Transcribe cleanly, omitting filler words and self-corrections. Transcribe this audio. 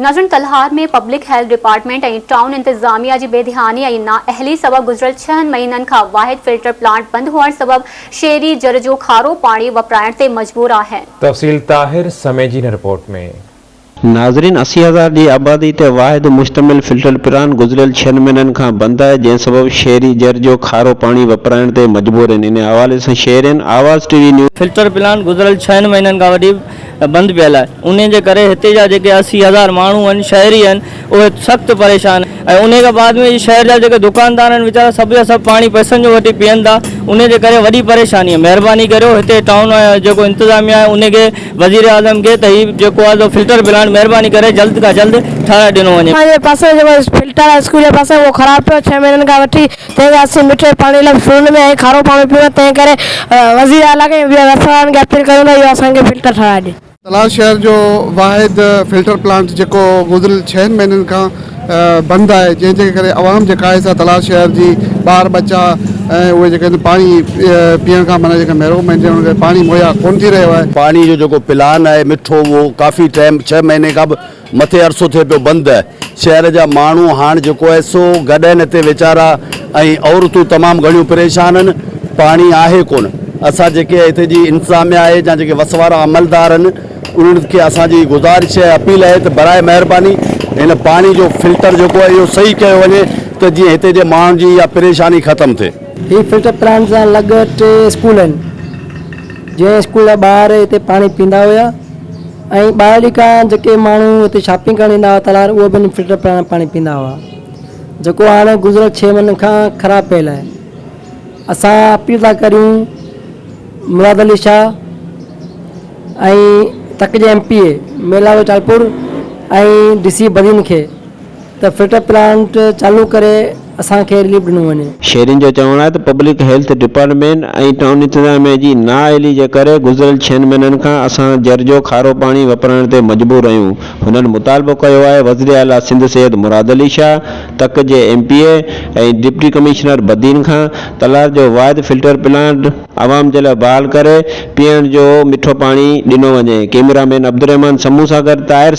ناظرين Talhar ۾ public health department ۽ town انتظاميا جي بي ڌياني ۽ نااهلي سبب گذريل ڇهن مهينن کان واحد فلٽر پلانٽ بند هئڻ سبب شهري جر جو کارو پاڻي وپرائڻ تي مجبور آهن. تفصيل طاهر سميجي هن رپورٽ ۾. ناظرين 80 هزار جي آبادي تي واحد مشتمل فلٽر پلانٽ گذريل ڇهن مهينن کان بند آهي جنهن سبب شهري جر جو کارو پاڻي وپرائڻ تي مجبور آهن ان حوالي سان شهرين Awaz T V news. Filter plant گذريل ڇهن مهينن کان وٺي بند پيل آهي انهي جي ڪري هتي جا جيڪي 80 هزار ماڻهو آهن شهري آهن اهي سخت پريشان ۽ انهي کان بعد ۾ شهر جا جيڪي دڪاندار آهن ويچارا سڀ جا سڀ پاڻي پئسن جو وٺي پيئن ٿا انهي جي ڪري وڏي پريشاني آهي مهرباني ڪريو هتي ٽائون جيڪو انتظاميا آهي انهي کي وزير اعظم کي ته هي جيڪو آهي سو فلٽر پلانٽ مهرباني ڪري جلد کان جلد ٺهرائي ڏنو وڃي. اسان جي پاسي جيڪو فلٽر آهي اسڪول جي پاسي اهو خراب پيو ڇهه مهينن کان وٺي تنهن کان اسين مٺي پاڻي لاء سورن ۾ ۽ کارو پاڻي پيون تنهن ڪري وزير اعليٰ کي ۽ ٻين وس وارن کي اپيل ڪريون ٿا اهو اسان کي فلٽر ٺهرائي ڏي. تلار شهر جو واحد فلٽر پلانٽ جيڪو گذريل ڇهن مهينن کان بند آهي جنهن جي ڪري عوام جيڪا آهي سا تلار شهر جي ٻار ٻچا ۽ اهي جيڪي آهن پاڻي پيئڻ کان معنيٰ جيڪا محروم آهن جنهن کي پاڻي مهيا ڪونه ٿي رهيو آهي. پاڻي جو جيڪو پلان آهي مٺو اهو ڪافي ٽائيم ڇهه مهيني کان به مٿي عرصو ٿئي پيو بند آهي شهر جا ماڻهو هاڻ جيڪو آهي سو گڏهن تي ويچارا ۽ عورتون تمام گهڻيون پريشان آهن پاڻي آهي ڪونه اسان جيڪي هتي جي انتظاميا آهي يا جيڪي وس وارا عملدار آهن انهن کي اسان جي گذارش ۽ اپيل آهي ته براء مهرباني هن پاڻي جو فلٽر جيڪو آهي اهو صحيح ڪيو وڃي ته جيئن هتي جي ماڻهن جي اها پريشاني ختم ٿئي. هي فلٽر پلانٽ سان لڳ ٽي اسڪول آهن جنهن اسڪول جا ٻار هتي پاڻي پيندا هيا ۽ ٻاهري کان جيڪي ماڻهو هتي شاپنگ ڪرڻ ايندا هئا تلهار اهي به هن فلٽر پلانٽ مان پاڻي پيندا هئا جيڪو هاڻي گذريل ڇهه مهينن کان خراب پيل آهي اسان اپيل ٿا ڪريون مراد علي شاهه ۽ تڪ جي M P A Melawo Talpur ۽ D C Badin کي ته فلٽر پلانٽ چالو ڪري اسان کي رليف ڏنو وڃي. شهرين جو چوڻ آهي ته پبلڪ هيلٿ ڊپارٽمينٽ ۽ ٽائون انتظاميا جي نااهلي جي ڪري گذريل ڇهن مهينن کان اسان جر جو کارو پاڻي وپرائڻ تي مجبور آهيون. هنن مطالبو ڪيو آهي وزيراعليٰ سنڌ سيد مراد علي شاهه، تڪ جي M P A ۽ deputy commissioner Badin کان تلهار جو واحد فلٽر پلانٽ عوام جي لاء بحال ڪري پيئڻ جو مٺو پاڻي ڏنو وڃي. ڪئميرا مين عبدالرحمان سمون سان گڏ طاهر.